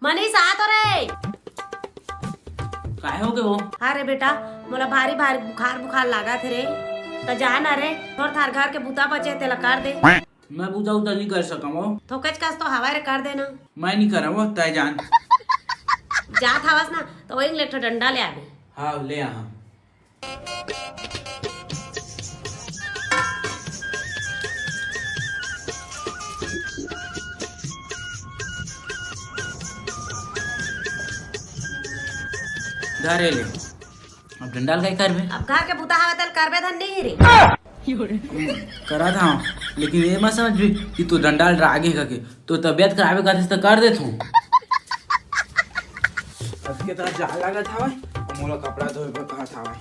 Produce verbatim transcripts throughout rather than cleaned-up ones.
मनीष, आ तो रे। काय हो गे वो? अरे बेटा, मोला भारी भारी बुखार बुखार लागत हे रे। त जा ना रे, थोर थार घर के बुता बचे तेला कर दे। मैं बुता उता नहीं कर सकम वो। थोकेच कस तो हवा रे, कर दे ना। मैं नहीं करम वो, तय जान। जात हवस ना, तो वही ले ठो डंडा ले आबे। हाँ, ले आ। धरे ले। अब डंडाल काय करबे? अब घर के बुता हवे तेल करबे धन नहीं रे। करा था, लेकिन ये मत समझ भी कि तू डंडाल रागे करके तो तबियत खराब है, कहते तो कर देत हूँ। अब के तरह जा लागत हवे, अब मोला कपड़ा धोए बर कहत हवे।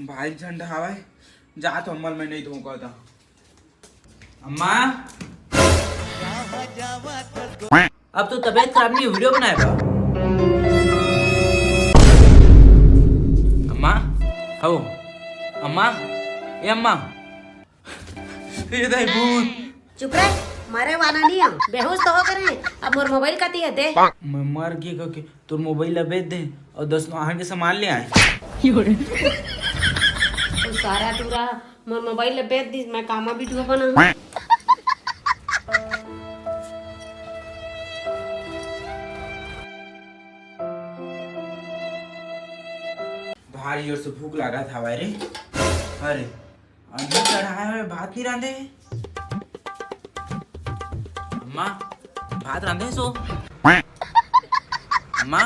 भाई झंडा हवे, जा तो अम्मल मैं नहीं धोऊं कहता। अम्मा, अब तो तबियत खराब नहीं, वीडियो बनाए बा। अम्मा, हो, अम्मा, ए अम्मा, ये दाई भूत। चुप रह, मरे वाला नहीं हम, बेहोश तो हो गए हैं। अब मोर मोबाइल कती है दे। मैं मर गए कह के तोर मोबाइल ला बेच दे और दस नोहन के सामान ले आए। ओ सारा टूरा, मोर मोबाइल ला बेच दिस, मैं कामा वीडियो बनाऊं। भारी जोर से भूख लागत हवय रे। अरे, अन्न चढ़ाए हवय, भात नहीं रांधे। अम्मा, भात रांधे सो। अम्मा,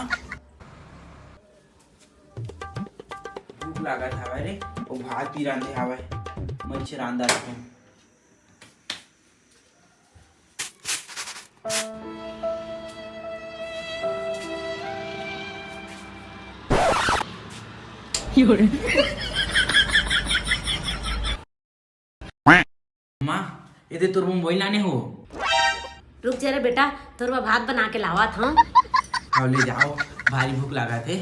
भूख लागत हवय रे, वो भात नहीं रांधे हवय। मैं छे रांधा रखूं। माँ, ये दे तोर मोबाइल लाने हो। रुक जा रे बेटा, तोर बर भात बना के लावत हूँ। हाँ, ले जाओ, भारी भूख लागत हे।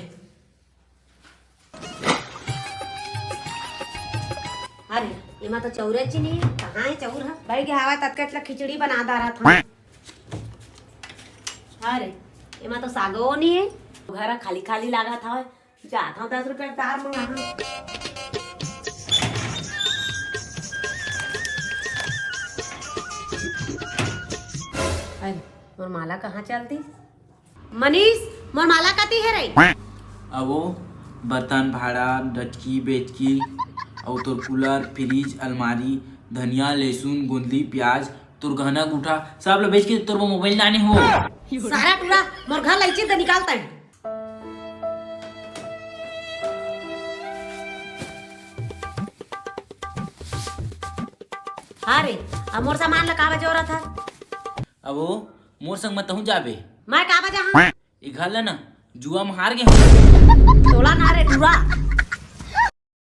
अरे, एमा तो चौरे च नहीं हे। कहाँ हे चौर ह? भाई के हवा ततका इतना खिचड़ी बना डारत हूँ। अरे, एमा तो सागो नहीं हे। घर खाली खाली लागत हवय। जात हूँ दस रुपया के दार मंगा हूँ। अरे, मोर माला कहाँ चल दिस? मनीष, मोर माला कती हे रे? अवो, बर्तन भाड़ा, डचकी बेचकी, अउ तोर कूलर, फ्रिज, अलमारी, धनिया, लहसुन, गोंदली, प्याज, तोर गहना गूठा, सब ल बेच के तोर मोबाइल लाने हो। सारा टूरा, मोर घर लइची त निकालता है। हाँ रे, अब मोर सामान ला का बजोरत हस? अवो, मोर संग म तहूँ जाबे। मैं का बजा हूँ? ए घर ला ना, जुआ म हार गे हूँ। तोला ना रे टूरा,